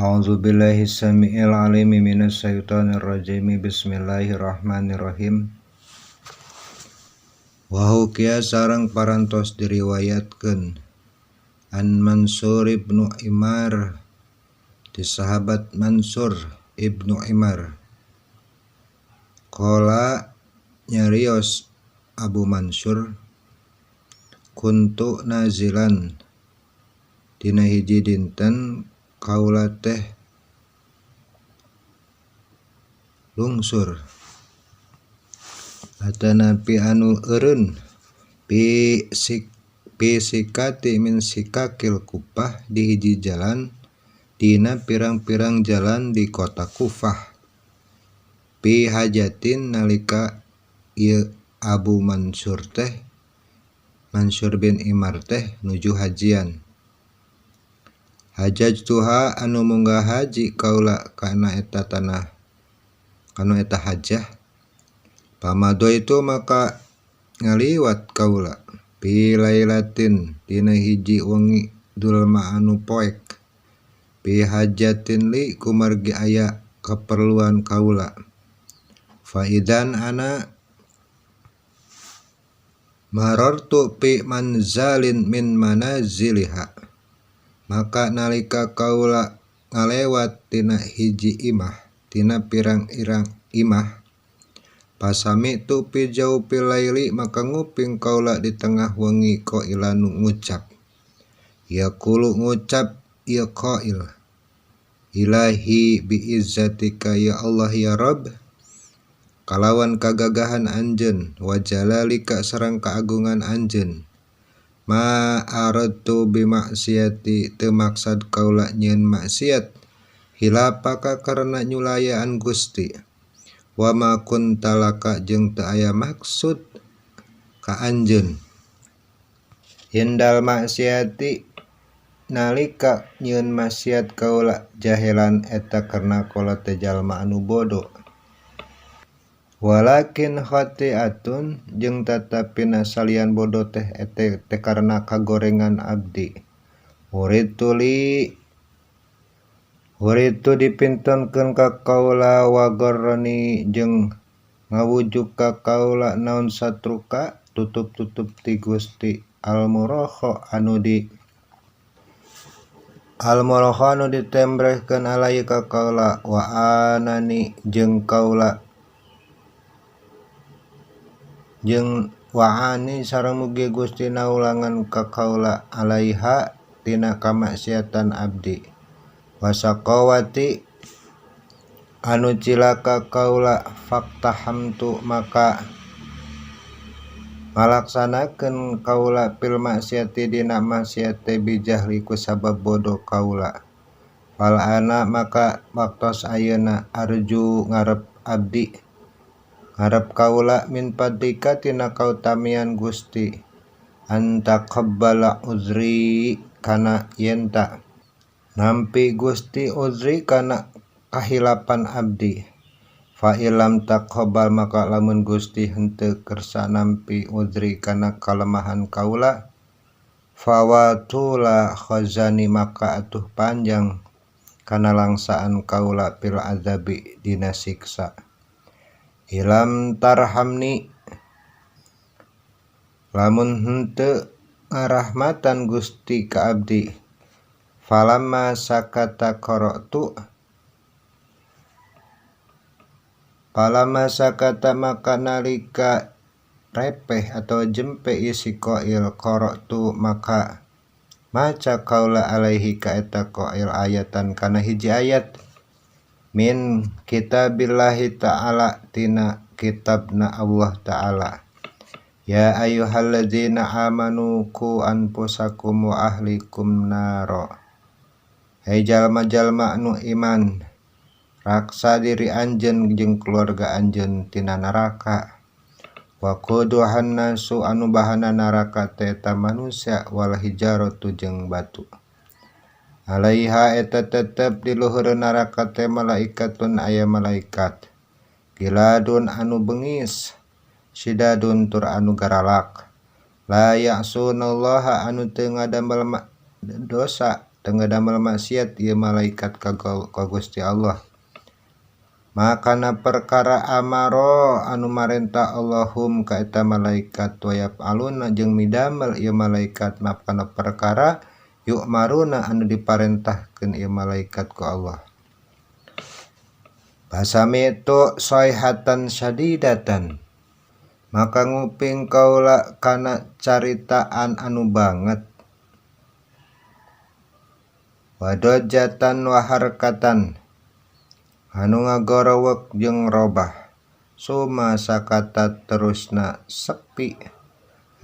A'udzu billahi samiil alimi minasyaitonir rajim. Bismillahirrahmanirrahim. Wa hukiya sareng parantos diriwayatkeun an Mansur ibnu Imar ti sahabat Mansur ibnu Imar. Qala nyarios Abu Mansur kuntu nazilan dina hiji dinten kaula teh lungsur atanapi anu eureun pi sikati min sikakil Kufah di hiji jalan dina pirang-pirang jalan di kota Kufah pi hajatin nalika ieu Abu Mansur teh Mansur bin Imar teh nuju hajian. Hajajtuha anu munggah haji kaula kana eta tanah kana eta hajah pamadoitu maka ngaliwat kaula pi lailatin dina hiji wengi dulma anu poek pi hajatin li kumargi aya keperluan kaula faidan ana marartu pi manzalin min manaziliha maka nalika kaula ngalewat tina hiji imah tina pirang-irang imah pasami tu pi jauh pi laili maka nguping kaula di tengah wengi qailan ngucap yaqulu ngucap ya qail ilahi bi izzatika ya Allah ya Rabb kalawan kagagahan anjeun wa jalalika sareng kaagungan anjeun ma aradtu bi maksiati teu maksad kaula nyieun maksiat hilapaka karena nyulayaan Gusti wa ma kunta laka jeung teu aya maksud ka anjeun indal maksiati nalika nyieun maksiat kaula jahelan eta karena kaula teh jalma anu bodoh walakin khati'atun jeung tatapina salian bodoh teh eta teh karena kagorengan abdi uritu dipintonkeun ka kaula wa garrani jeung ngawujuk ka kaula naon satruka tutup-tutup ti Gusti al-murokho anu ditembrehkeun alai ka kaula wa anani jeung kaula jeung wa'ani sareng mugi Gusti naulangan ka kaula alaiha tina kamaksiatan abdi wasaqawati anu cilaka kaula faktahamtu maka ngalaksanakeun kaula fil maksiati dina maksiat teh bijahli ku sabab bodoh kaula fal ana maka waktos ayeuna arju ngarep abdi ngarep kaula min fadlika tina kautamian Gusti antaqabbala uzri kana yenta nampi Gusti uzri kana kahilapan abdi fa ilam taqabbal maka lamun Gusti henteu kersa nampi uzri kana kalemahan kaula fawatula khazani maka atuh panjang kana langsaan kaula fil azabi dina siksa ilam tarhamni lamun henteu ngarahmatan Gusti ka abdi falamma sakata qara'tu falamma sakata maka nalika repeh atau jempe isi qail qara'tu maka maca kaula alaihi ka eta qail ayatan kana hiji ayat min kitabillahi ta'ala tina kitabna Allah ta'ala ya ayyuhalladzina amanu qu anfusakum wa ahlikum naro hei jalma-jalma anu iman raksa diri anjeun jeung keluarga anjeun tina neraka wa quduhan nasu anu bahana neraka teh eta manusia wal hijaratu jeung batu alaiha eta tetep di luhur neraka teh malaikatun aya malaikat giladun anu bengis sidadun tur anu garalak la ya'sunallaha anu teu ngadamel dosa Teu ngadamel maksiat ieu malaikat ka Gusti Allah. Makana perkara amaro anu marentah Allahum ka eta malaikat wa yaf'aluna jeung midamel ieu malaikat makana perkara yu'maruna anu diparentahkeun ieu malaikat ku Allah. Fasami'tu sayhatan syadidatan maka nguping kaula kana caritaan anu banget wadojatan wa harkatan anu ngagorowok jeung robah suma sakata terusna sepi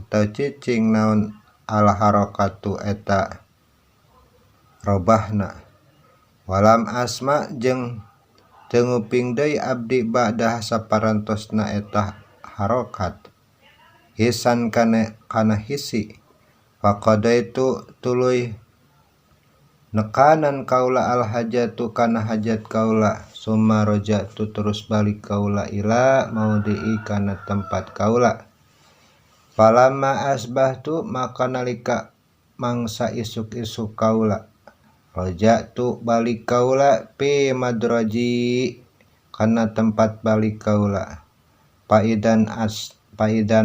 atau cicing naon al harakatu eta robahna walam asma jeung teu nguping deui abdi ba'da saparantosna eta harokat hisan kana hisi faqadaitu tuluy nekanan kaula al hajatu kana hajat kaula summa raja'tu terus balik kaula ila maudhi'i kana tempat kaula falamma asbahtu maka nalika mangsa isuk-isuk kaula raja'tu balik kaula pi madraji kana tempat balik kaula paidan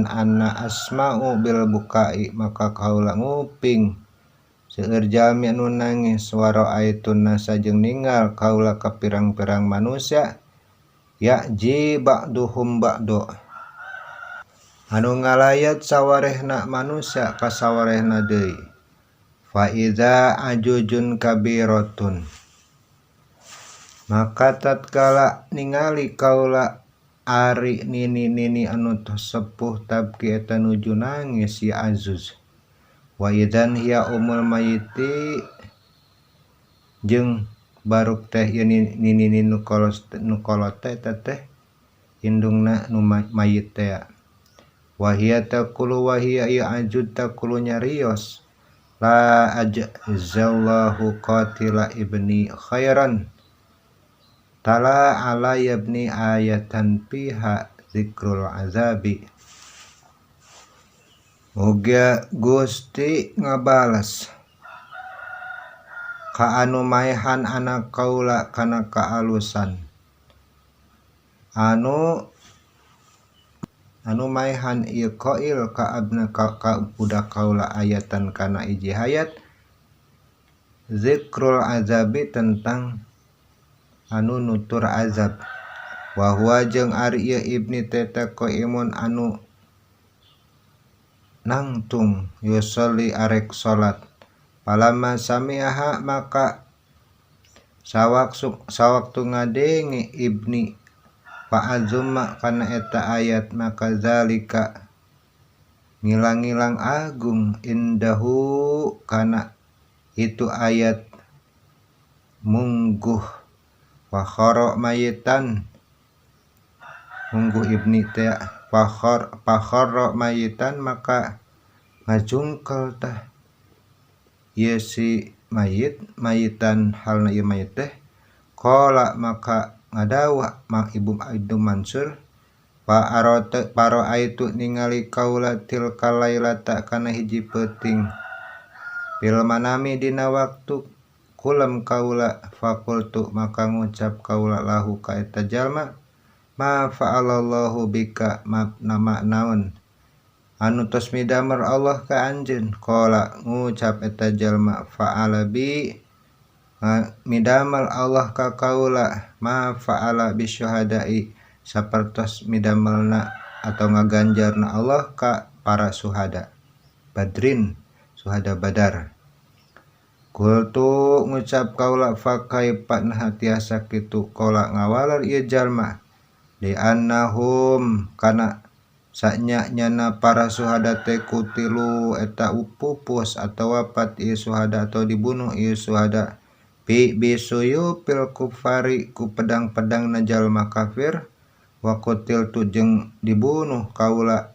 anna asma'u bil bukai maka kaula nguping seueur jalmi anu nangis waro aitun nasa jeung ninggal kaula ka pirang-pirang manusia ya'ji ba'duhum ba'do anu ngalayat sawarehna manusia ka sawarehna deui fa iza ajujun kabiratun maka tatkala ningali kaula ari nini-nini anu tos sepuh tabki eta nuju nangis si Azuz wa idzan hiya umul mayiti jeung baruk teh ieu nini nu kolot teh eta teh indungna nu mayit teh wa hiya taqulu wa hiya ieu ajud taqulu nyarios la ajzallahu qatila ibni khairan tala ala ibni ayatan fiha zikrul azabi. Mugia Gusti ngabales ka anu maehan anak kaula kana kaalusan anu maehan ieu qail ka abna ka budak kaula ayatan kana hiji hayat zikrul azabi tentang anu nutur azab wa huwa jeung ari ieu ibni teh qaimun anu nangtung yusolli arek salat palama sami'aha maka sawaktu ngadenge ibni fa'azumma kana eta ayat maka zalika ngilang-ngilang agung indahu kana itu ayat mungguh wa khara mayitan mungguh ibni teh fakhara mayitan maka ngajungkel tah ieu si mayit mayitan halna ieu mayit teh qala maka ngadawah ma ibu Ibnu Mansur paro aitu ningali kaula tilka lailata kana hiji peuting fil manami dina waktu kulem kaula fakultu maka ngucap kaula lahu ka eta jalma ma fa'alallahu bika nama naon anu tos midamar Allah ka anjeun qala ngucap eta jalma fa'ala bi midamar Allah ka kaula ma fa'ala bisyuhada'i sapertos midamelna atau ngaganjarna Allah ka para suhada Badrin suhada Badar. Qultu ngucap kaula fa kaifa nah tiasa kitu qala ngawaler ieu jalma di annahum kana sanya nyana para suhada teh kutilu eta pupus atau wafat ieu suhada atau dibunuh ieu suhada bi bisuyu pil kufari ku pedang-pedang na jalma kafir wa kutil tu jeung dibunuh kaula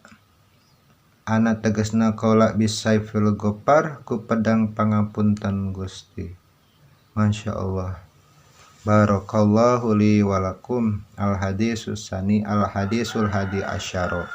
ana tegasna kaula bisaifil gopar ku pedang pangapunten Gusti. Masya Allah. Barakallahu li walakum. Al hadisus sani al hadisul hadi asyara.